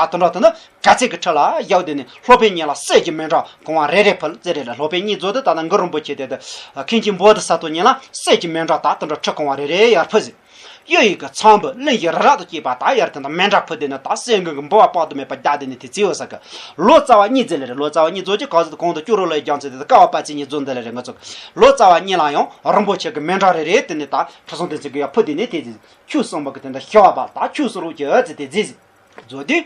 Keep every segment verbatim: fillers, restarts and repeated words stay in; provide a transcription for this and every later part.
ད་དེ་འདྲ་དེ་ནི་ག་ཚད་ཀྱི་ཁྲི་ལ་བཞག་དེ་ནི་སློབ་དཔོན་གཉིས་ལ་གསེར་གྱི་མཎྜལ་གོང་བ་རེ་རེ་ཕུལ་ཟེར་རེད་ལ། སློབ་དཔོན་གཉིས་ཚོ་དེ་ད་ལྟ་གུ་རུ་རིན་པོ་ཆེ་དེ་དེ་མཁན་ཆེན་བོ་དྷི་ས་ཏྭ་གཉིས་ལ་གསེར་གྱི་མཎྜལ་ད་དེ་འདྲ་ཁྲི་གོང་བ་རེ་རེ་ཡར་ཕུལ་ཟིན། གཡུ་ཡི་གི་ཚོམ་བུ་གླིང་བཞི་རི་རབ་ཏུ་སྐྱེས་པ་ད་ཡར་དེ་འདྲ་མཎྜལ་ཕུལ་དེ་ནི་ད་གསེར་དངུལ་གྱི་འབུལ་བ་དཔག་ཏུ་མེད་པ་རྒྱག་དེ་ནི་དེ་བརྩིས་ཡོད་ས་གི། ལོ་ཙཱ་བ་གཉིས་ཟེར་ལེ་རེད། ལོ་ཙཱ་བ་གཉིས་ཚོ་ཅི་ག་ཟེར་གོང་དུ་སྐྱུ་རུ་ལོའི་རྒྱལ་མཚན་དེ་དེ་ཀ་བ་པ་ཙི་གཉིས་རྫོགས་འདི་ལེ་རེད། ང་ཚོ་ལོ་ཙཱ་བ་གཉིས་ལ་ཡང་རིན་པོ་ཆེ་གི་མཎྜལ་རེ་རེ་དེ་ནི་ད་ཁྲི་སྲོང་ལྡེ་བཙན་གྱི་ཡར་ཕུལ་དེ་ནི་དེ་ཟིག་ཆུ་གསུམ་པོ་གི་དེ་འདྲ་ཞི་བ་བར་ད་ཆུ་གསུམ་རོགས་ཀྱི་ཨ་ཙི་དེ་ཟིག་རྫོགས་དུས།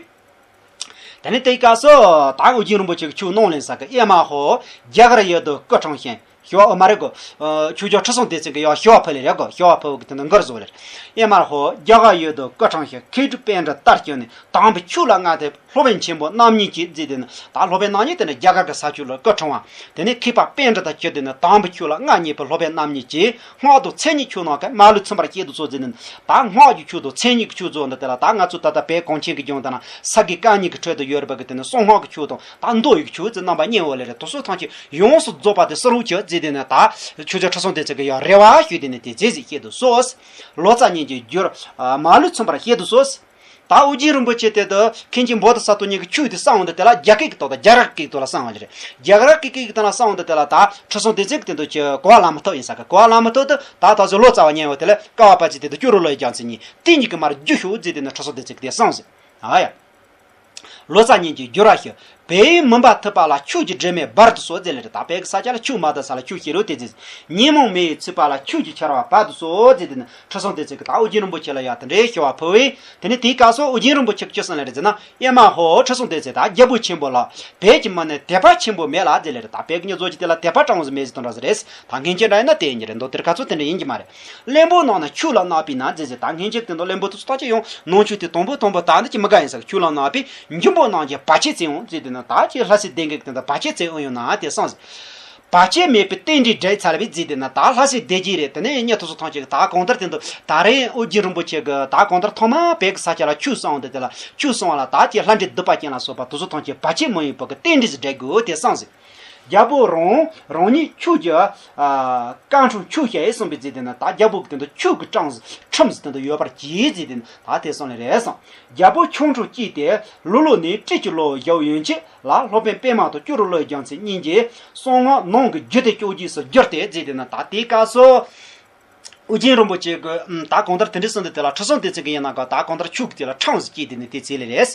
དེ་ནས་དེའི་སྐབས་སུ་ད་ཨོ་རྒྱན་རིན་པོ་ཆེ་གི་ཆོས་གནང་ལེན་ས་གི། ཨེ་མ་ཧོ། རྒྱ་གར་ཡུལ་དུ་སྐུ་འཁྲུངས་ཤིང་ཞི་བ། ཨོ་མ་རེད་གོ། ཨ། ཆོས་རྒྱལ་ཁྲི་སྲོང་ལྡེ་བཙན་གྱི་ཡང་ཞི་བ་ཕུལ་ལེ་རེད་གོ། ཞི་བ་ཕུལ་བ་གི་དེ་འདྲ་མགུར་བཟོ་ལེ་རེད། ཨེ་མ་ཧོ། རྒྱ་གར་ཡུལ་དུ་སྐུ་འཁྲུངས་ཤིང་། མཁས་གྲུབ་པཎྜི་ཏར་བསྐྱངས་ནས། དང་པོའི་ཆོས་ལ་བསྔགས་ཏེ། སློབ་དཔོན་ཆེན་པོ་རྣམ་གཉིས་ཀྱིས། ཟེར་དེ་ནི་ད་སློབ་དཔོན་རྣམ་གཉིས་དེ་ནི་རྒྱ་གར་གྱི་ས་ཆ་ལ་སྐུ་འཁྲུངས་པ། དེ་ནས་མཁས་པ་པཎྜི་ཏ་བརྒྱུད་དེ་ནི་དང་པོའི་ཆོས་ལ་བསྔགས་མཉེས་པའི་སློབ་དཔོན་རྣམ་གཉིས་ཀྱིས། སྔགས་དང་མཚན་ཉིད་ཆོས་རྣམས་ཀུན། མ་ལུས་མཚུངས་པར་བཤད་དུ་གསོལ། ཟེར་ནས་ད་སྔགས་ཀྱི་ཆོས་དང་མཚན་ཉིད་ཀྱི་ཆོས་ཚོ་འདི་དེ་ལ་ད་ང་ཚོ་ད་ལྟ་བོད་གངས་ཅན་གྱི་ལྗོངས་དང་ས་དགུའི་རྐང་གཉིས་ཀྱི་ཁྲོད་དུ་ཡོད་པ་གི་དེ་ནི་གསང་སྔགས་ཀྱི་ཆོས་དང་ད་མདོ་ཡི་ཆོས་ཚོ་རྣམ་པ་གཉིས་ཡོད་ལེ་རེད། དེ་ཚོ་ཐམས་ཅད་ཡོངས་སུ་རྫོགས་པ་དེ་གསུང་རོགས་གྱིས། ཟེར་དེ་ནི་ད་ཆོས་རྒྱལ་ཁྲི་སྲོང་ལྡེ་བཙན་གྱི་ཡང་རེ་བ་ཞུས་དེ་ནི་དེ་མཛད་ཟིག་བཤད་དུ་གསོལ། ལོ་ཙཱ་གཉིས་ཀྱི་རྒྱུར་མ་ལུས་མཚུངས་པར་བཤད་དུ་གསོལ། ད་ཨོ་རྒྱན་རིན་པོ་ཆེ་དེ་དུ་མཁན་ཆེན་བོ་དྷི་ས་ཏྭ་གཉིས་ཀྱི་ཆོས་དེ་གསང་བ་འདི་དེ་ལ་རྒྱ་སྐད་ཀྱི་ཐོག་དང་རྒྱ་གར་སྐད་ཀྱི་ཐོག་ལ་གསང་བ་ལེ་རེད། རྒྱ་གར་སྐད་ཀྱི་ཐོག་ལ་གསང་བ་འདི་དེ་ལ་ད་ཁྲི་སྲོང་ལྡེ་བཙན་གྱི་དེ་དུ་ཅི་གོ་བ་ལེན་མི་ཐུབ་ཡིན་ས་གི། གོ་བ་ལེན་མི་ཐུབ་དུ་ད་ད་གཟོད་ལོ་ཙཱ་བ་ཉན་བ་དེ་ལ་ཀ་བ་པ་ཙི་དེ་དུ་སྐྱུ་རུ་ལོའི་རྒྱལ་མཚན་གཉིས་དེ་གཉིས་ཀྱིས་མར་བསྒྱུར་ཤོག་ཟེར་དེ་ནི་ཁྲི་སྲོང་ལྡེ་བཙན་གྱིས་དེ་གསུངས་ཟེར། ཨ་ཡ། ལོ་ཙཱ་གཉིས་ཀྱི་རྒྱུར་བ་ཞུ། བལ་ཡུལ་མུན་པ་ཐུབ་པ་ལ། ཆོས་ཀྱི་དྲི་མེད་སྦར་དུ་གསོལ། ཟེར་ལེ་རེད། ད་བལ་གྱི་ས་ཆ་ལ་ཆོས་མ་དར་ས་ལ་ཆོས་བཤད་རོགས་དེ་ཟེར། ཉོན་མོངས་མེ་ཡིས་ཚིག་པ་ལ། ཆོས་ཀྱི་ཆར་པ་བབ་ཏུ་གསོལ། ཟེར་དེ་ནི་ཁྲི་སྲོང་ལྡེ་བཙན་གྱིས་ད་ཨོ་རྒྱན་རིན་པོ་ཆེ་ལ་ཡང་དེ་འདྲའི་ཞུ་བ་ཕུལ་བས། དེ་ནི་དེའི་སྐབས་སུ་ཨོ་རྒྱན་རིན་པོ་ཆེ་གིས་ཅི་གསུངས་ལེ་རེད་ཟེར་ན། ཨེ་མ་ཧོ། ཁྲི་སྲོང་ལྡེ་བཙན་ད་རྒྱལ་པོ་ཆེན་པོ་ལགས། བལ་གྱི་མི་ནི་དད་པ་ཆེན་པོ་མེད་ལ། ཟེར་ལེ་རེད། ད་བལ་གྱི་མི་ཚོ་ཅིག་དེ་ལ་དད་པ་གྲངས་སུ་མེད་ཟེར་དོན་འདྲ་ཟེར་རེད། ད་སྔན་ཆད་འདྲ་ཡིན་ན་དེ་ཡིན་གྱི་རེད། མདོ་དེར་ཁ་ཚོ་དེ་འདྲ་ཡིན་གྱི་མ་རེད། བློན་པོ་རྣམས་ནི་ཆོས་ལ་གནག་པས་ན། ཟེར་ཟེར། ད་སྔན་ཆད་དེ་འདུག་བློན་པོ་དེ་ཚོ་ཐག་ཆོད་ཡོང་ནང་ཆོས་དེ་དང་པོ་དང་པོ་ད་འདི་ཅི་མི་དགའ་ཡིན་ཟེར། ཆོས་ལ་གནག་པས་འབྱོན་པོ་རྣམས་ཀྱིས་བར་ཆད་བཙལ་འོང་། ཟེར་དེ་ན་ད་ཅི་ལྷ་སྲས་སྡེ་དགེ་གི་དེ་འདྲ་བར་ཆད་བཙལ་འོང་ཡོང་ན་དེ་སོང་ཟེར། བར་ཆད་མེད་པའི་རྟེན་འབྲེལ་བསྒྲིགས་ཚར་བས། ཟེར་དེ་ན་ད་ལྷ་སྲས་སྡེ་བརྒྱད་རེད། དེ་ནས་མྱི་དེ་ཚོ་ཐམས་ཅད་ད་གང་ལྟར་དེ་འདུག་ད་རེས་ཨོ་རྒྱན་རིན་པོ་ཆེ་གི་ད་གང་ལྟར་ཐོག་མ་བལ་གི་ས་ཆ་ལ་ཆོས་གསུང་འདི་དེ་ལ་ཆོས་གསུང་བ་ལ་ད་ཅི་ལྷ་འདྲེ་གདུག་པ་ཅན་ལ་སོགས་པ་དེ་ཚོ་ཐམས་ཅད་བར་ཆད་མི་ཡོང་བ་གི་རྟེན་འབྲེལ་ཟིག་འབྲེལ་དགོས་དེ་སོང་ཟེར། རྒྱལ་པོ་རང་རང་ཉིད་ཆོས་ཀྱི་ཨ་བཀའ་འཁྲོལ་ཆོས་བཤད་གསུངས་པའི་ཚེ་དེ་ན་ད་རྒྱལ་པོ་གི་དེ་འདུག་ཆོས་ཀྱི་ཁྲིམས་ཁྲིམས་སུ་དེ་འདུག་ཡོད་པར་གྱིས། ཟེར་དེ་ན་ད་དེ་སོང་ལེ་རེད་སོང་། རྒྱལ་པོ་ཁྱུང་ཁྲོ་སྐྱེས་ཏེ་ལོ་ལོན་ནས་སྲས་ཀྱི་བློ་བཞག་ཡོན་ཆད་ལ་སློབ་དཔོན་པདྨ་དང་སྐྱུ་རུ་ལོའི་རྒྱལ་མཚན་གཉིས་ཀྱིས་གསང་སྔགས་ནང་གི་རྒྱུད་དེ་སྐྱོབ་རྒྱུས་སུ་གྱུར་ཏེ། ཟེར་དེ་ན་ད་དེའི་སྐབས་སུ་ཨོ་རྒྱན་རིན་པོ་ཆེ་གི་ད་གང་ལྟར་དེ་འདྲའི་གསུངས་ཏེ་དེ་ལ་ཁྲི་སྲོང་ལྡེ་བཙན་གྱི་ཡིན་ན་ག་ད་གང་ལྟར་ཆོས་ཀྱི་དེ་ལ་ཁྲིམས་སུ་སྐྱེས་དེ་ནས་དེ་ཚེ་ལེ་རེད།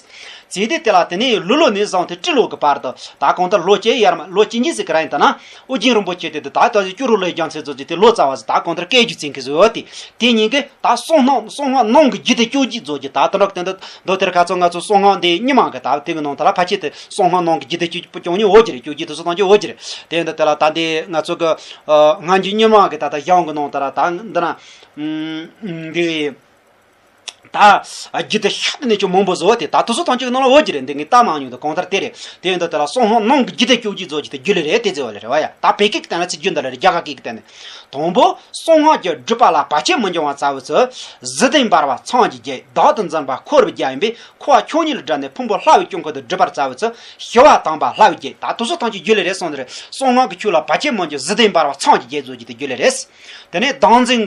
ཚེ་དེ་དེ་ལ་དེ་ནས་ལོ་ལོན་ནས་བཟུང་སྟེ་སྲས་ལོ་གི་བར་དུ་ད་གང་ལྟར་ལོ་བཅུ་ཡར་མར་ལོ་བཅུ་གཉིས་ཟིག་གི་རིང་དུ་ན་ཨོ་རྒྱན་རིན་པོ་ཆེ་དེ་དེ་ད་ད་ཅི་སྐྱུ་རུ་ལོའི་རྒྱལ་མཚན་ཚོ་ཅིག་དེ་ལོ་ཙཱ་བ་ཟིག་ད་གང་ལྟར་སྐད་རྒྱུད་འཛིན་གི་ཟིག་ཡོད་དེ། དེ་གཉིས་ཀས་ད་གསང་སྔགས་གསང་སྔགས་ནང་གི་རྒྱུད་དེ་སྐྱོབ་རྒྱུས་རྫོགས་ཀྱི་ད་དེ་འདྲ་དེ་འདྲ་མདོ་དེར་ཁ་ཚོ་ང་ཚོ་གསང་སྔགས་འདི་རྙིང་མ་གི་ད་དེ་གི་ནང་དེ་ལ་ཕལ་ཆེར་དེ་གསང་སྔགས་ནང་གི་རྒྱུད་དེ་སྐྱོབ་རྒྱུ་ནི་འོ་གྱི་རེད། སྐྱོབ་རྒྱུ་དེ་ཚོ་ཐམས་ཅད་འོ་གྱི་རེད། དེ་འདི་དེ་ལ་ད་འདི་ང་ཚོ་གི་སྔ་འགྱུར་རྙིང་མ་གི་ད་ལྟ་གཞུང་གི་ནང་དེ་ལ་ད་འདི་ན་འདི། ད་རྒྱུད་དེ་ཤུགས་ནས་ཅུང་མང་པོ་བཟོ་བ་དེ་ད་དེ་ཚོ་ཐམས་ཅད་ཀྱི་ནང་ལ་འོ་གྱི་རེད། འདི་ངས་ལྟ་མ་མྱོང་དུ་གང་ལྟར་དེ་རེད། དེ་ཡིན་དུས་དེ་ལ་གསང་སྔགས་ནང་གི་རྒྱུད་དེ་སྐྱོབ་རྒྱུས་རྫོགས་ཀྱི་དེ་རྒྱུད་ལས་རེད། དེ་ཟེར་བ་ལས་རེད་བ་ཡ། ད་བོད་སྐད་ཀྱི་སྟེང་ལ་ཚིག་རྒྱུད་འདི་ལ་རེད། རྒྱ་གར་སྐད་ཀྱི་སྟེང་ནས། དང་པོ་གསང་སྔགས་ཀྱི་སྒྲུབ་པ་ལ་བར་ཆད་མི་འབྱུང་བ་རྩ་བའི་ཚུལ། གཟི་ལྡན་འབར་བ་ཚངས་ཀྱི་རྒྱས། བདག་ཏུ་འཛིན་པ་འཁོར་བའི་རྒྱལ་ཡིན་པས། འཁོར་བ་ཆོས་ཉིད་ལ་བསྒྲལ་ནས་ཕུང་པོ་ལྷ་བའི་དཀྱིལ་འཁོར་དུ་སྒྲུབ་པ་རྩ་བའི་ཚུལ། ཞི་བ་དམ་པ་ལྷ་བའི་རྒྱལ། ད་དེ་ཚོ་ཐམས་ཅད་རྒྱུད་ལས་རེད་གསུངས་ནི་རེད། གསང་སྔགས་ཀྱི་ཆོས་ལ་བར་ཆད་མི་འབྱུང་། གཟི་ལྡན་འབར་བ་ཚངས་ཀྱི་རྒྱས་རྫོགས་ཀྱི་དེ་རྒྱུད་ལས་རེད། དེ་ནས་བདག་འཛིན་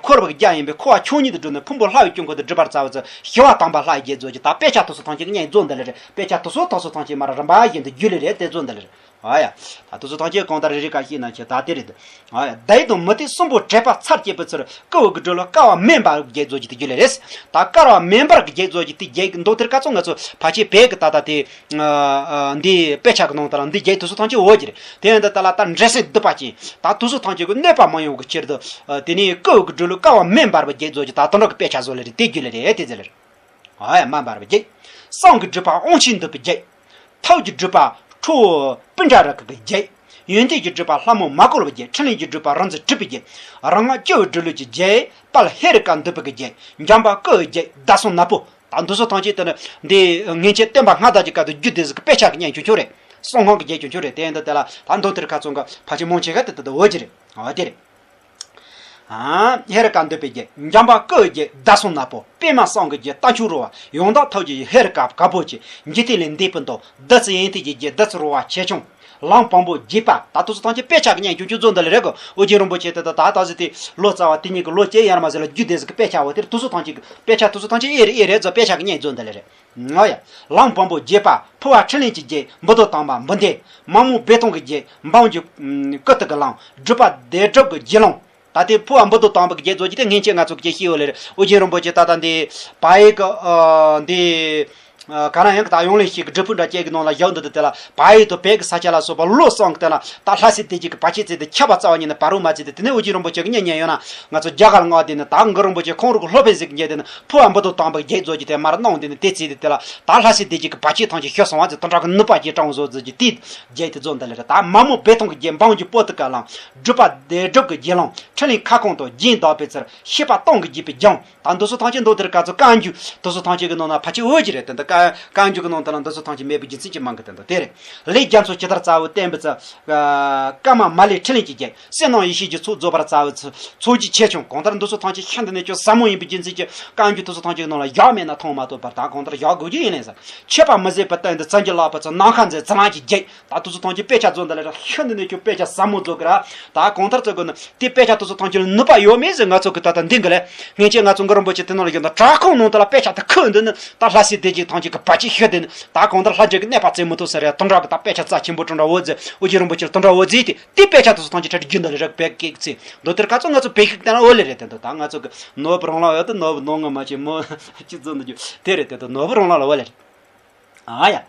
འཁོར་བའི་རྒྱལ་ཡིན་པས། འཁོར་བ་ཆོས་ཉིད་དུ་སྒྲུབ་ནས་ཕུང་པོ་ལྷ་བའི་དཀྱིལ་འཁོར་དུ་སྒྲུབ་པར་རྩ་བའི་ཚུལ། ཞི་བ་དམ་པ་ལྷ་ཡི་རྒྱལ་རྫོགས་ཀྱི་ད་དཔེ་ཆ་དེ་ཚོ་ཐམས་ཅད་ཀྱི་སྙན་རྫོགས་འདི་ལས་རེད། དཔེ་ཆ་དེ་ཚོ་དེ་ཚོ་ཐམས་ཅད་མར་རིམ་པ་བཞིན་དུ་རྒྱུད་ལས་རེད། དེ་རྫོགས་འདི་ལས་རེད། ཨ་ཡ། ད་དེ་ཚོ་ཐམས་ཅད་གང་ལྟར་རེ་རེ་ཀ་ཤེས་ན་ཆེ་ད་དེ་རེད། ཨ་ཡ། བདེ་དང་མུ་སྟེགས་གསུམ་པོ་དྲེགས་པ་ཚར་བཅད་པའི་ཚུལ། བསྐུལ་བའི་སྒྲོ་ལུ་བསྐལ་པ་མེ་འབར་བའི་རྒྱས་རྫོགས་ཀྱི་དེ་རྒྱུད་ལས་རེད། ད་བསྐལ་པ་མེ་འབར་གྱི་རྒྱས་རྫོགས་ཀྱི་དེ་རྒྱས་མདོ་དེར་ཁ་ཚོ་ང་ཚོ་ཕལ་ཆེར་བོད་ཀྱི་ད་ལྟ་དེ་འདི་དཔེ་ཆ་གི་ནང་དུ་ལ་འདི་རྒྱས་དེ་ཚོ་ཐམས་ཅད་འོ་གྱི་རེད། དེ་ཡང་འདི་ལྟ་ལ་ད་འདྲེ་སྲིན་གདུག་པ་ཅན་ད་དེ་ཚོ་ཐམས་ཅད་ཀྱི་གནོད་པ་མི་ཡོང་གི་ཕྱིར་དུ་དེ་ནས་བསྐུལ་བའི་སྒྲོ་ལུ་བསྐལ་པ་མེ་འབར་བའི་རྒྱས་རྫོགས་ཀྱི་ད་དེ་འདྲ་གི་དཔེ་ཆ་བཟོ་ལེ་རེད། དེ་རྒྱུད་ལས་རེད། དེ་རྒྱུད་ལས་རེད། ཨ་ཡ། མེ་འབར་བའི་རྒྱས། བསང་གི་སྒྲིབ་པ་དབང་ཆེན་འདུས་པའི་རྒྱས། ཐབས་ཀྱི་སྒྲིབ་པ་ཁྲོ་བོ་པུཎྜ་ར་ཀ་གི་རྒྱས། ཡོན་ཏན་གྱི་སྒྲིབ་པ་ལྷ་མོ་མ་བསྐོར་བའི་རྒྱས། ཕྲིན་ལས་ཀྱི་སྒྲིབ་པ་རིག་འཛིན་གྲུབ་པའི་རྒྱས། རིག་སྔགས་སྤྱི་བོའི་སྒྲིབ་བློ་གྱི་རྒྱས། དཔལ་ཧེ་རུ་ཀ་འདུས་པ་གི་རྒྱས། འཇམ་དཔལ་སྐུ་བའི་རྒྱས། བརྡ་གསུམ་ནག་པོ། ད་འདི་ཚོ་ཐམས་ཅད་དེ་ནི་འདི་སྔན་ཆད་བསྟན་པ་སྔ་དར་གྱི་སྐབས་དུ་རྒྱུད་སྡེ་ཟིག་གི་དཔེ་ཆ་གི་སྙན་ཆུང་ཆུང་རེད། གསང་སྔགས་ཀྱི་རྒྱས་ཆུང་ཆུང་རེད། དེ་ཡིན་དུས་དེ་ལ་ད་མདོ་དེར་ཁ་ཚོ་འགའ་ཕལ་ཆེར་མང་ཆེ་ག་དེ་དེ་དེ་འོ་གྱི་རེད། འོ་དེ་རེད། ཧེ་རུ་ཀ་འདུས་པའི་རྒྱས། འཇམ་དཔལ་སྐུ་ཡི་རྒྱས། བརྡ་གསུམ་ནག་པོ། པདྨ་བསང་གི་རྒྱས། རྟ་མཆོག་རོལ་པ། ཡང་དག་ཐབས་ཀྱི་ཧེ་རུ་ཀ་དཀར་པོ་ཆེ། འཇིག་རྟེན་ལས་འདས་པའི་མདོ། བདུད་རྩི་ཡོན་ཏན་གྱི་རྒྱས། བདུད་རྩི་རོལ་པ་ཆེ་ཆུང་། ལམ་བམ་པོ་རྒྱས་པ། ད་དེ་ཚོ་ཐམས་ཅད་དཔེ་ཆ་གི་སྙན་ཆུང་ཆུང་རྫོགས་འདི་ལས་རེད་གོ། ཨོ་རྒྱན་རིན་པོ་ཆེ་དེ་ད་ད་ད་ཟི་དེ་ལོ་ཙཱ་བ་དེ་ཉིད་ཀྱི་ལོ་བཅུ་ཡར་མར་ཟི་ལ་རྒྱུད་སྡེ་ཟིག་གི་དཔེ་ཆ་བོ་དེར་དེ་ཚོ་ཐམས་ཅད་ཀྱི་དཔེ་ཆ་དེ་ཚོ་ཐམས་ཅད་ཨེ་རེད་ཨེ་རེད་ཟོ། དཔེ་ཆ་གི་སྙན་རྫོགས་འདི་ལས་རེད། ང་ཡ། ལམ་བོན་པོ་རྒྱས་པ་ཕུར་བ་ཕྲིན་ལས་ཀྱི་རྒྱལ་འབུམ་དུ་དང་པ་འབུམ་ལྡན། མ་མོ་སྦས་སྟོང་གི་རྒྱལ་འབུམ་འཇུག་སྐུ་སྟེགས་ཀྱི་ལམ་སྒྲུབ་པ་བདེ་སྒྲུབ་ཀྱི་རྒྱལ་ལོངས། ད་ལྟའི་ཕུར་བ་འབུམ་དུ་དང་པ་གི་རྒྱལ་རྫོགས་ཀྱི་དེ་སྔན་ཆད་ང་ཚོ་གི་ཤེས་ཡོད་ལེ་རེད། ཨོ་རྒྱན་རིན་པོ་ཆེ་ད་ལྟ་འདི་བལ་ཡུལ་གྱི་འདི། ག་རང་ཡང་གི་ད་ཡོང་ལེ་ཤིག་གི་སྒྲུབ་ཕུག་འདྲ་བཅས་ཀྱི་ནང་ལ་བཞག་འདུག་དེ་ལ་བལ་ཡུལ་དུ་བོད་ཀྱི་ས་ཆ་ལ་སོགས་པ་ལོ་གསུམ་གི་དེ་ལ་ད་ལྷ་སྲས་བདེ་སྐྱིད་ཀྱི་བར་ཆད་བརྩིས་ཏེ་ཁྱབ་པ་རྩ་བ་ཉིད་ནས་བར་རུ་མ་བརྩིས་ཏེ། དེ་ནས་ཨོ་རྒྱན་རིན་པོ་ཆེ་གི་བསྙེན་གནས་ཡོད་ན་ང་ཚོ་རྒྱ་གར་ལ་མངགས་དེ་ནས་ད་གུ་རུ་རིན་པོ་ཆེ་ཁོང་རུ་གི་སློབ་དཔོན་ཟིག་གི་མཇལ་དེ་ནས་ཕུར་བ་འབུམ་དུ་དང་པ་གི་རྒྱལ་རྫོགས་ཀྱི་དེ་མར་གནང་དེ་ནས་དེ་བརྩིས་ཏེ་དེ་ལ་ད་ལྷ་སྲས་བདེ་སྐྱིད་ཀྱི་བར་ཆད་ཐམས་ཅད་ཞི་སོང་བ་ཟེར་དོན་དག་གི་ནུས་པ་ཅིག་དྲངས་བཟོ་ཟེར་གྱི་དེ་རྒྱལ་དེ་རྫོགས་འདི་ལ་རེད། ད་མ་མོ་སྦས་སྟོང་གི་རྒྱལ་འབུམ་འཇུག་པོ་ཏི་ཀ་ལམ་སྒྲུབ་པ་བདེ་སྒྲུབ་ཀྱི་རྒྱལ་ལོངས་ཕྲིན་ལས་ཁ་སྐོང་དང་རྒྱན་བཟླས་པའི་ཚུལ་ཤེས་པ་སྟོང་གི་རྒྱས་པའི་སྦྱང་། ད་འདི་ཚོ་ཐམས་ཅད་མདོ་དེར་བཀའ་ཚོ་བཀའ་འགྱུར་དེ་ཚོ་ཐམས་ཅད་ཀྱི་ནང་ན་ཕལ་ཆེར་འོས་ཀྱི་རེད། དེ་འདི་བཀའ་བཀའ་འགྱུར་གྱི་ནང་དུ་ལ་འདི་ཚོ་ཐམས་ཅད་མེད་པའི་རྒྱུ་མཚན་ཅི་མང་གི་དེ་འདུག་དེ་རེད། ལས་རྒྱ་མཚོ་ཇི་ལྟར་བཙལ་བའི་བསྟན་པའི་ཚུལ། བཀའ་མ་མ་ལས་ཕྲིན་ལས་ཀྱི་རྒྱལ་བསོད་ནམས་ཡེ་ཤེས་ཀྱི་ཚོགས་རྫོགས་པར་བཙལ་བའི་ཚུལ། ཚོགས་ཀྱི་ཆེ་ཆུང་གང་ལྟར་འདི་ཚོ་ཐམས་ཅད་ཤིན་ཏུ་ནས་ཀྱང་ཟབ་མོ་ཡིན་པའི་རྒྱུ་མཚན་གྱིས་བཀའ་འགྱུར་དེ་ཚོ་ཐམས་ཅད་ཀྱི་ནང་ལ་བཞག་མེད་ན་མཐོང་མ་ཐུབ་པར། ད་གང་ལྟར་བཞག་དགོས་རྒྱུ་ཡིན་ནས་ཟེར། ཆོས་པ་མི་ཟད་པའི་བསྟན་འདི་བཙན་གྱིས་བརླག་པའི་ཚུལ། ནམ་མཁའ་མཛོད་ཚུར་ལེན་གྱི་རྒྱལ། ད་དེ་ཚོ་ཐམས་ཅད་དཔེ་ཆ་རྫོགས་འདི་ལ་རག་ཤིན་ཏུ་ནས་ཀྱང་དཔེ་ཆ་ཟབ་མོ་རྫོགས་གི་ར། ད་གང་ལྟར་ཚོ་གི་ནི་དེ་དཔེ་ཆ་དེ་ཚོ་ཐམས་ཅད་ལ་ནུས་པ་ཡོད་མེད་ཟེར་ང་ཚོ་གི་ད་ལྟ་འདི་གི་ལས། སྔན་ཆད་ང་ཚོ་གུ་རུ་རིན་པོ་ཆེ་དེ་ནང་ལ་ཡོད་ན་བྲག་ཁུང་ནང་དུ་ལ་དཔེ་ཆ་དེ་ཁུར་འདི་ནི་ད་ལྷ་སྲས་བདེ་སྐྱིད་ཐམས་ཅད་གི་བར་ཆད་ཞི་དེ་ནི་ད་གང་ལྟར་ལྷ་རྒྱལ་གི་གནོད་པ་བཙན་མི་ཐུབ་ཟེར་རེད། དེ་འདྲ་གི་ད་དཔེ་ཆ་རྩ་ཆེན་པོ་དེ་འདྲ་འོ་ཟེར། ཨོ་རྒྱན་རིན་པོ་ཆེ་དེ་འདྲ་འོ་ཟེར་དེ་དེ་དཔེ་ཆ་དེ་ཚོ་ཐམས་ཅད་ཁྲལ་རྒྱུ་འདི་ལ་རག་བེད་ཀེག་ཚེ་མདོ་དེར་ག་ཚོད་ང་ཚོ་བེད་ཀེག་བསྟན་ལ་འོ་ལེ་རེད། དེ་འདུག་ད་ང་ཚོ་གི་ནོར་བུ་རང་ལ་ཡོད་དེ་ནོར་བུ་ནོར་ངོ་མ་ཆེ་མོ་ཅི་ཚོ་འདུག་རྒྱུ་དེ་རེད། དེ་འདུག་ནོར་བུ་རང་ལ་ལ་འོ་ལེ་རེད། ཨ་ཡ།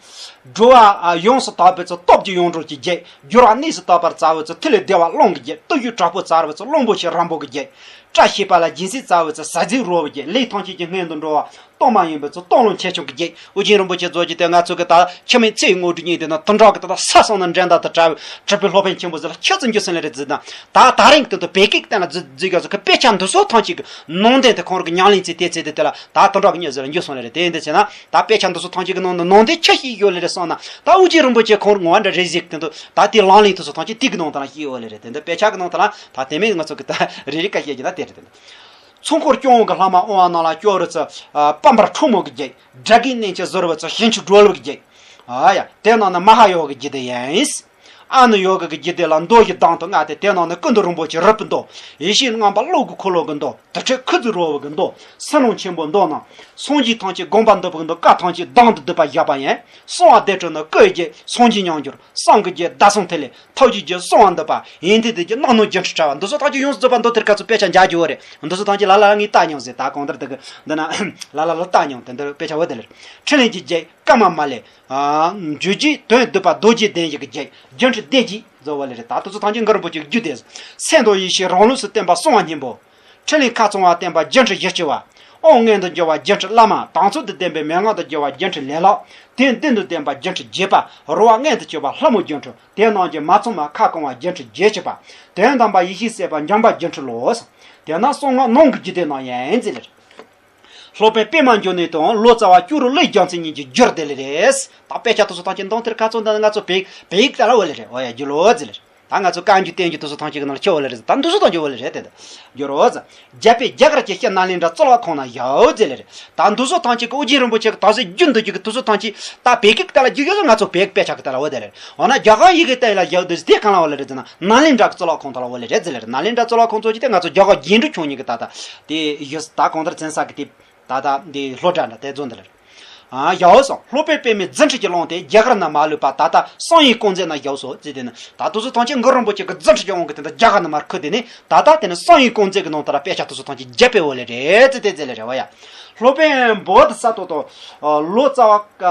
འགྲོ་བ་ཡོངས་སུ་དག་པའི་ཚུལ། སྟོབས་ཀྱིས་ཡོངས་འགྲོལ་གྱི་རྒྱལ། སྦྱོར་བ་གནས་སུ་དག་པར་བཙལ་བའི་ཚུལ། ཐིག་ལེ་བདེ་བ་ཀློང་གི་རྒྱལ། བརྟུལ་ཞུགས་དྲག་པོས་བཙལ་བའི་ཚུལ། གླང་པོ་ཆེ་རིན་པོ་གི་རྒྱལ། བཀྲ་ཤིས་པ་ལ་སྦྱིན་སྲེག་བཙལ་བའི་ཚུལ། ཟས་གཟེར་རོལ་བའི་རྒྱལ། ལས་ཐམས་ཅད་ཀྱི་སྔོན་དུ་འགྲོ་བ་སྟོབས་མ་ཡིན་པའི་ཚུལ། སྟོབས་ལོངས་ཆེ་ཆུང་གི་རྒྱལ། ཨོ་རྒྱན་རིན་པོ་ཆེ་རྫོགས་ཀྱི་དེ་ང་ཚོ་གི་ད་འཆི་མེད་ཚེ་ཡི་དངོས་གྲུབ་བརྙེས་དེ་ན་དེ་འདྲ་གི་ད་ད་ས་སོང་ན་འགྲན་ཟླ་དང་བྲལ་བའི་གྲུབ་པའི་སློབ་དཔོན་ཆེན་པོ་ཟེར་ལ་ཁྱོད་ཚོ་འགྱུར་སོང་ལེ་རེད་ཟེར་ན། ད་ད་རིང་དེ་ཚོ་བེད་ཀེག་བསྟན་ལ་འཛུལ་འཛུལ་རྒྱུ་ཚོ་གི་དཔེ་ཆ་འདི་ཚོ་ཐམས་ཅད་གི་ནང་དོན་དེ་ཁོང་རང་གི་ཉམས་ལེན་ཚེ་དེ་ཚེ་དེ་དེ་ལ་ད་དེ་འདྲ་གི་ཉོས་ཟེར་ལ་འགྱུར་སོང་ལེ་རེད། དེ་ཡིན་དེ་བྱས་ན་ད་དཔེ་ཆ་འདི་ཚོ་ཐམས་ཅད་གི་ནང་ནང་དོན་ཆ་ཤས་ཡོད་ལེ་རེད་བསམ་ན། ད་ཨོ་རྒྱན་རིན་པོ་ཆེ་ཁོང་རང་ངོ་བ་འདྲ་རེ་ཟིག་དེ་འདུག་ད་དེ་ལག་ལེན་དེ་ཚོ་ཐམས་ཅད་དེ་གི་ནང་དོན་ལ་ཤེས་ཡོད་ལེ་རེད། དེ་འདུག་དཔེ་ཆ་གི་ནང་དོན་ལ་ད་དེ་མིན་ང་ཚོ་གི་ད་རེ་རེ་བཀའ་བཤད་རྒྱུ་ད་དེ་རེད། དེ་འདུག་ཚོགས་འཁོར་སྐྱོང་བ་གི་ལྷ་མོ་དབང་བ་རྣམས་ལ་སྐྱོར་རུ་ཚུལ། པམ་པར་ཁྲོ་མོ་གི་རྒྱལ། དགྲ་བགེགས་མནན་ཆེན་གཟིར་བའི་ཚུལ། ཞིང་བཅུ་སྒྲོལ་བའི་རྒྱལ། ཨ་ཡ། དེ་རྣམས་ནི་མ་ཧཱ་ཡོ་གའི་རྒྱུད་སྡེ་ཡིན། ཨ་ནུ་ཡོ་ག་གི་རྒྱུད་སྡེ་ལ་མདོ་བཞི་གདངས་དུ་མངའ་སྟེ། དེ་རྣམས་ནི་ཀུན་ཏུ་རིན་པོ་ཆེ་རིལ་བུའི་མདོ། ཡེ་ཤེས་མངོན་པ་གློག་གི་འཁོར་ལོ་གི་མདོ། དུར་ཁྲོད་ཁུ་ཚུར་རོལ་བའི་གི་མདོ། སེམས་ལྷུན་ཆེན་པོའི་མདོ་རྣམས། སངས་རྒྱས་ཐམས་ཅད་དགོངས་པ་འདུས་པའི་མདོ། བཀའ་ཐམས་ཅད་གདངས་དུ་བསྡུས་པ་བཞག་པ་ཡིན། གསང་བ་སྡེ་སྲིད་ནི་སྐུ་ཡི་རྒྱུད། སངས་རྒྱས་མཉམ་སྦྱོར་བསམ་གྱི་རྒྱུད། བདག་བསམ་ཐིག་ལེ་ཐུགས་རྗེའི་རྒྱུད། གསང་བ་འདུས་པ་ཡོན་ཏན་བདུན་གྱི། རྣམ་སྣང་སྒྱུ་འཕྲུལ་དྲྭ་བ། འདི་ཚོ་ཐམས་ཅད་ཡོངས་སུ་རྫོགས་པ་མདོ་དེར་ག་ཚོད་དཔེ་ཆ་མཇལ་རྒྱུ་བོ་རེད། འདི་ཚོ་ཐམས་ཅད་ལ་ལ་ལ་ངས་བལྟས་མྱོང་ཟེར། ད་གང་ལྟར་དེ་གི་འདི་ན་ལ་ལ་ལ་བལྟས་མྱོང་། དེ་འདིར་དཔེ་ཆ་བོ་དེ་ལེར། ཕྲིན་ལས་ཀྱི་རྒྱལ་བཀའ་མ་མ་ལས། ཨ། བརྗོད་བྱའི་དོན་བསྡུས་པ་རྡོ་རྗེ་གདན་བཞི་གི་རྒྱལ། སྒྱུ་འཕྲུལ་སྡེ་བཞི་རྫོགས་པ་ལེ་རེད། ད་དེ་ཚོ་ཐམས་ཅད་གུ་རུ་རིན་པོ་ཆེའི་རྒྱུད་སྡེ། སེམས་དང་ཡེ་ཤེས་རང་ལུགས་སུ་བསྟན་པ་གསང་བ་སྙིང་པོ། ཕྲིན་ལས་ཁ་ཚང་བ་བསྟན་པ་སྒྱུ་འཕྲུལ་བཞི་སྤྱོད་པ། དབང་མངོན་དུ་གྱུར་པ་སྒྱུ་འཕྲུལ་བླ་མ། དམ་ཚིག་ཏུ་ལྡན་པའི་མན་ངག་ཏུ་གྱུར་པ་སྒྱུ་འཕྲུལ་ལེ་ལག་དོན་བདུན་དུ་ལྡན་པ་སྒྱུ་འཕྲུལ་རྒྱས་པ། རོལ་བ་མངོན་དུ་གྱུར་པ་ལྷ་མོ་སྒྱུ་འཕྲུལ། དེ་རྣམས་ཀྱི་མ་ཚང་བ་ཁ་སྐོང་བ་སྒྱུ་འཕྲུལ་རྗེས་སྤྱོད་པ། དོན་དམ་པ་ཡེ་ཤེས་སད་པ་འཇམ་དཔལ་སྒྱུ་འཕྲུལ་ལོ། དེ་ན་གསང་སྔགས་ནང་གི་རྒྱུད་སྡེ་རྣམས་ཡིན་ཟེར་ལེ། སློབ་དཔོན་པདྨ་འབྱུང་གནས་དང་ལོ་ཙཱ་བ་ཀྱུ་རུ་ཀླུ་རྒྱལ་མཚན་གཉིས་ཀྱི་བསྒྱུར་སྡེ་ལེ་རེད། ད་དཔེ་ཆ་དེ་ཚོ་ཐམས་ཅད་མདོ་དེར་ག་ཚོད་འདི་ན་ང་ཚོ་བེད་བེད་ཀ་ལ་འོ་ལེ་རེད། འོ་ཡ་རྒྱུ་ལོ་ཟེར་ལེ། ད་ང་ཚོ་བཀའ་འགྱུར་བསྟན་འགྱུར་དེ་ཚོ་ཐམས་ཅད་ཀྱི་ནང་ལ་ཁྱོད་འོ་ལེ་རེད་ཟེར། ད་འདི་ཚོ་ཐམས་ཅད་འོ་ལེ་རེད་དེ་འདི་རྒྱུ་རོ་ཟེར། རྒྱལ་པོས་རྒྱ་གར་གྱི་ཤར་ནཱ་ལེནྡྲ་གཙུག་ལག་ཁང་ན་བཞག་ཟེར་ལེ་རེད། ད་འདི་ཚོ་ཐམས་ཅད་ཀྱི་ཨོ་རྒྱན་རིན་པོ་ཆེ་གི་དམ་ཚིག་རྒྱུན་དུ་རྒྱུ་གི་དེ་ཚོ་ཐམས་ཅད་ད་བེད་ཀ་ལ་རྒྱུ་ཡོད་ལ་ང་ཚོ་བེད་དཔེ་ཆ་གི་ལྟ་ལ་འོ་དེ་ལེ་རེད། འོ་ན་རྒྱ་གར་ཡི་གེ་བསྟན་ལ་བཞག་འདི་དེ་གང་ལ་འོ་ལེ་རེད་ཟེར་ན་ནཱ་ལེནྡྲ་གི་གཙུག་ལག་ཁང་དུ་ལ་འོ་ལེ་རེད་ཟེར་ལེ་རེད། ནཱ་ལེནྡྲ་གཙུག་ལག་ཁང་ཚོ་ཅི་སྟེ་ང་ཚོ་རྒྱ་གར་རྒྱན་དྲུག་མཆོག་གཉིས་ཀྱི་ད་ལྟ་དེ་ཡོད་ད་གང་ལྟར་བཙན་ས་གི་དེ། ད་ལྟ་འདི་སློབ་གྲྭ་འདྲ་དེ་ཚོ་འདི་ལ། ཨ་ཡའོ་སོང་སློབ་དཔོན་པདྨས་རྫུ་འཕྲུལ་གྱིས་བླངས་ཏེ་རྒྱ་གར་ན་མ་ལུས་པ་ད་ལྟ་བསམ་ཡས་ཀུན་མཛོད་ན་བཞག་སོ་ཟེར་དེ་ནི་ད་དེ་ཚོ་ཐམས་ཅད་གུ་རུ་རིན་པོ་ཆེ་གི་རྫུ་འཕྲུལ་གྱི་དབང་གིས་དེ་འདྲ་རྒྱ་གར་ན་མར་ཁུར་དེ་ནི་ད་ལྟ་དེ་ནི་བསམ་ཡས་ཀུན་མཛོད་ཀྱི་ནང་དུ་ལ་དཔེ་ཆ་དེ་ཚོ་ཐམས་ཅད་རྒྱས་པའི་འོ་ལེ་རེད་ཟེར་དེ་ཟེར་ལེ་རེད་བ་ཡ། སློབ་དཔོན་བོ་དྷི་ས་ཏྭ་དང་ལོ་ཙཱ་བ་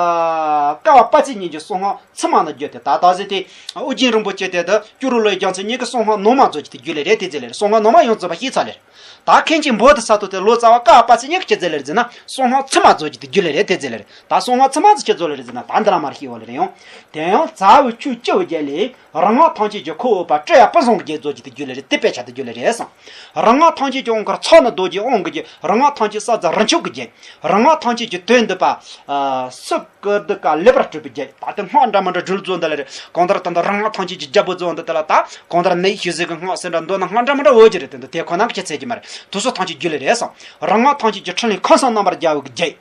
ཀ་བ་པ་ཙི་གཉིས་ཀྱི་གསང་སྔགས་ཚད་མ་ནི་བརྗོད་དེ་ད་ལྟ་ཟེར་དེ་ཨོ་རྒྱན་རིན་པོ་ཆེ་དེ་དང་ཀྱུ་རུ་ཀླུ་རྒྱལ་མཚན་གཉིས་ཀྱི་གསང་སྔགས་ནང་མ་རྫོགས་ཀྱི་དེ་རྒྱུད་ལེ་རེད་དེ་ཟེར་ལེ་རེད། གསང་སྔགས་ནང་མ་ཡོངས་རྫོགས་པ་ཤེས་ཚར་ལེ་རེད། ད་མཁན་ཆེན་བོ་དྷི་ས་ཏྭ་དེ་ལོ་ཙཱ་བ་ཀ་བ་པ་ཙི་གཉིས་ཀྱིས་ཅི་ཟེར་ལེ་རེད་ཟེར་ན་གསང་སྔགས་ཚད་མ་རྫོགས་ཀྱི་དེ་རྒྱུད་ལེ་རེད་དེ་ཟེར་ལེ་རེད། ད་གསང་སྔགས་ཚད་མ་ཟེར་ཅི་རྫོགས་ལེ་རེད་ཟེར་ན་ད་འདི་ལ་མར་ཤེས་འོ་ལེ་རེད་ཡང་། དེ་ཡང་རྩ་བའི་ཆོས་བཅུ་པོའི་རྒྱལ་ལས་རིག་སྔགས་ཐམས་ཅད་ཀྱི་ཁོ་འོད་པ་སྤྲོས་པ་སྤུ་བཟང་གི་རྒྱལ་རྫོགས་ཀྱི་དེ་རྒྱུད་ལེ་རེད། དེ་དཔེ་ཆ་དེ་རྒྱུད་ལེ་རེད་གསུངས། རིག་སྔགས་ཐམས་ཅད་ཀྱི་དབང་བསྐུར་ཚོགས་ནི་རྡོ་རྗེའི་དབང་གི་རྒྱལ། རིག་སྔགས་ཐམས་ཅད་ས་རྫ་རི་མཆོག་གི་རྒྱལ། རིག་སྔགས་ཐམས་ཅད་ཀྱི་དོན་བསྡུས་པ། ཨ་སུ་ཀུ་ཏི་ཀ་ལེགས་པར་གྲུབ་པའི་རྒྱལ། ད་དེ་སྔགས་འདྲ་མི་འདྲ་སྒྲུབ་རྫོགས་འདི་ལ་རེད། གང་ལྟར་ད་ལྟ་རིག་སྔགས་ཐམས་ཅད་ཀྱི་རྒྱལ་པོ་རྫོགས་འདི་དེ་ལ་ད་གང་ལྟར་ནད་ཞི་བྱེད་ཀྱི་སྔགས་ཟེར་འདྲ་མདོར་ན་སྔགས་འདྲ་མི་འདྲ་འོས་ཀྱི་རེད། དེ་འདི་དེ་ཁོ་ན་གི་ཆེ་ཚད་ཀྱི་མ་རེད། དེ་ཚོ་ཐམས་ཅད་རྒྱུད་ལེ་རེད་གསུངས། རིག་སྔགས་ཐམས་ཅད་ཀྱི་ཕྲིན་ལས་ཁམས་གསུམ་རྣམ་པར་རྒྱལ་བའི་རྒྱལ།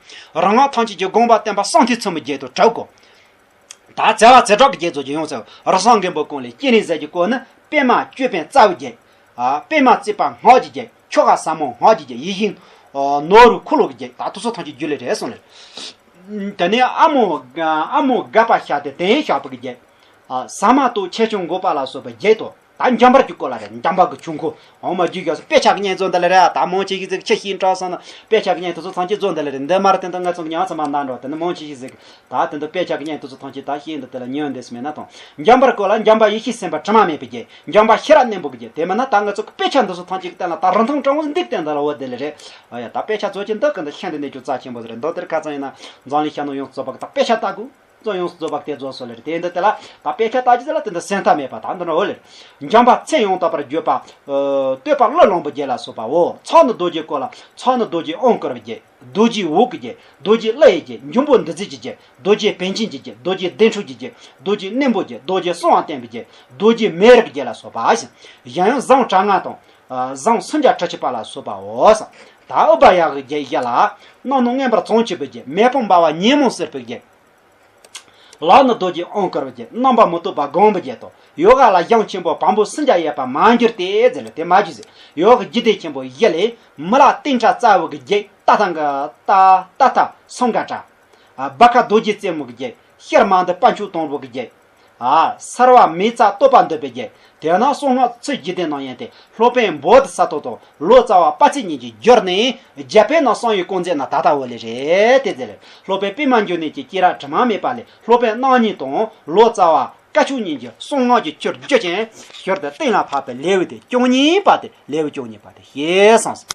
རིག་སྔགས་ཐམས་ཅད་ཀྱི་དགོངས་པ་བསྟན་པ་གསང་ཐིག་ཚུལ་མིན་རྒྱལ་དུ་གྲགས་གོ། ད་བྱ་བ་བྱེ་བྲག་གི་རྒྱལ་རྫོགས་ཀྱི་ཡོངས་སུ་རབ་གསལ་མགོན་པོ་ཀུན་ལས་སྤྱན་རས་གཟིགས་ཀྱི་སྐུ་ནི་པདྨ་ཅོད་པན་རྩ་བའི་རྒྱལ། ཨ་པདྨ་བརྩེགས་པ་སྔགས་ཀྱི་རྒྱལ། ཁྱོ་ག་ཟབ་མོ་སྔགས་ཀྱི་རྒྱལ། ཡིད་བཞིན་ནོར་བུའི་འཁོར་ལོ་གི་རྒྱལ། ད་དེ་ཚོ་ཐམས་ཅད་རྒྱུད་ལེ་རེད་གསུངས་ལེ། དེ་ནས་ཨ་མོ་ཨ་མོ་དགའ་བ་ཤ་དེ་དེ་ཡང་ཤ་བུ་གི་རྒྱལ། ཨ་ཟ་མ་ཏོག་ཆེ་ཆུང་འགོག་པ་ལ་སོགས་པའི་རྒྱལ་དོ། ད་འཇམ་པར་གྱི་སྐོར་ལ་རེད། འཇམ་པ་གི་ཆུང་ཁོ་འོ་མ་རྒྱུ་རྒྱག་སོ་དཔེ་ཆ་གི་ཉན་ཚོ་འདི་ལ་རེད། ད་མང་ཆེ་ཤི་ཟིག་ཆེ་ཤི་འདྲ་སོང་ན་དཔེ་ཆ་གི་ཉན་དུ་ཚོ་ཚང་ཆེ་ཚོ་འདི་ལ་རེད། འདི་མར་དེ་འདི་ང་ཚོ་གི་ཉང་ཚ་མ་འདང་འགྲོ། དེ་ནི་མང་ཆེ་ཤི་ཟིག་ད་དེ་འདི་དཔེ་ཆ་གི་ཉན་དུ་ཚོ་ཚང་ཆེ་ད་ཤི་འདི་དེ་ལ་ཉོན་འདེས་མེད་ན་དང་། འཇམ་པར་བཀོད་ལ་འཇམ་པ་ཡེ་ཤེས་སེམས་དཔའ་དྲི་མ་མེད་པའི་རྒྱལ། འཇམ་པ་ཤེས་རབ་རྣོན་པོ་གི་རྒྱལ། དེ་མིན་ན་ད་ང་ཚོ་གི་དཔེ་ཆ་འདི་ཚོ་ཐམས་ཅད་གི་སྟེང་ལ་ད་རིན་ཐང་དྲང་བོ་འདུག་སྟེང་དུ་ལ་འོ་དེ་ལ་རེད། ཨ་ཡ་ད་དཔེ་ཆ་ཚོ་ཅི་འདི་གི་འདི་ཤན་འདི་ནས་ཅུ་རྩ་ཆེན་པོ་ཟེར་རེད། མདོ་དེར་ཁ་ཚང་ཡིན་ན་འཛམ་གླིང་ཤ་ནོ་ཡོངས་རྫོགས་པ་གི་ད་དཔེ་ཆ་ལྟ་དགོས། ཚོ་ཡོངས་སུ་རྫོགས་པ་དེ་རྫོགས་སོ་ལེར་དེ་འདི་དེ་ལ་ད་དཔེ་ཆ་ལྟ་ཅི་ཟེར་ལ་དེ་འདི་སེམས་ཐག་མེད་པ་ད་འདི་འདྲ་འོ་ལེར། འཇམ་པ་ཚེ་ཡང་དག་པར་བརྗོད་པ། ཨ་བསྟོད་པ་ཀླུ་ལོན་པོ་རྒྱལ་ལ་སོགས་པའོ། ཚོགས་ནི་རྡོ་རྗེ་བཀོད་ལ་ཚོགས་ནི་རྡོ་རྗེ་དབང་བསྐུར་བའི་རྒྱལ། རྡོ་རྗེ་འོད་ཀྱི་རྒྱལ། རྡོ་རྗེ་ཀླུ་ཡི་རྒྱལ། འབྱུང་པོ་འདུ་འཛི་གི་རྒྱལ། རྡོ་རྗེ་པཎ་ཆེན་གྱི་རྒྱལ། རྡོ་རྗེ་བདེ་འཕྲོག་གི་རྒྱལ། རྡོ་རྗེ་རྣོན་པོ་རྒྱལ། རྡོ་རྗེ་གསང་བ་བརྟན་པའི་རྒྱལ། རྡོ་རྗེ་མེ་རི་གི་རྒྱལ་ལ་སོགས་པ་ཞིང་། གཞན་ཡང་ཟངས་གྲྭ་ལྔ་དང་། ཨ་ཟངས་སུམ་བརྒྱ་ཁྲི་གཅིག་པ་ལ་སོགས་པའོ། ད་ཨུ་བ་ཡ་གི་རྒྱལ་བཞི་ལ། སྣང་སྣང་མངོན་པར་བྱང་ཆུབ་པའི་རྒྱལ། མེ་དཔུང་འབར་བ་ཉོན་མོངས་སེལ་བའི་རྒྱལ། ལག་ནི་རྡོ་རྗེ་དབང་བསྐུར་བའི་རྒྱལ། རྣམ་པ་མི་རྟོག་པ་སྒོམ་པའི་རྒྱལ་དང་། ཡོ་ག་ལ་ཞིང་ཆེན་པོ་བམ་པོ་སུམ་བརྒྱ་ཡས་པ་མ་འགྱུར་ཏེ་ཟེར་ལ་དེ་མ་འཇུ་ཟེར། ཡོ་ག་རྒྱུད་སྡེ་ཆེན་པོ་བཞི་ལས། མི་ལ་བསྟན་དགྲ་རྩ་བོ་གི་རྒྱལ། ཏ་ཐང་གི་ཏ་ཏ་ཐ་སུམ་ག་དྲ། བ་ཁ་རྡོ་རྗེ་རྩེ་མོ་གི་རྒྱལ། ཤར་མ་འདི་དཔལ་མཆོག་དང་པོ་གི་རྒྱལ། ཨ་སར་བ་མེ་ཙ་བསྟོད་པ་འདོད་པའི་རྒྱལ། དེ་ན་གསང་སྔགས་ཚུལ་བཞི་ལྡན་ནང་ཡན་ཏེ་སློབ་དཔོན་བོ་དྷི་ས་ཏྭ་དང་ལོ་ཙཱ་བ་དཔལ་བརྩེགས་གཉིས་ཀྱིས་བསྒྱུར་ནས་རྒྱ་བོད་ནང་གསང་བའི་དཀོན་མཛོད་ན་ད་ལྟ་བོ་ལས་རེད་དེ་ཟེར། སློབ་དཔོན་པད་མ་འབྱུང་གནས་ཀྱི་སྐྱེས་རབས་དྲི་མ་མེད་པ་ལས་སློབ་དཔོན་རྣམ་གཉིས་དང་ལོ་ཙཱ་བ་བཀའ་ཆོས་གཉིས་ཀྱིས་གསང་སྔགས་ཀྱི་ཆོས་བསྒྱུར་ཅིང་ཞོར་དུ་གཏན་ལ་ཕབ་པའི་ལེའུ་སྟེ་བཅུ་གཉིས་པ་སྟེ་ལེའུ་བཅུ་གཉིས་པ་སྟེ་ཞེས་གསུངས་སོ།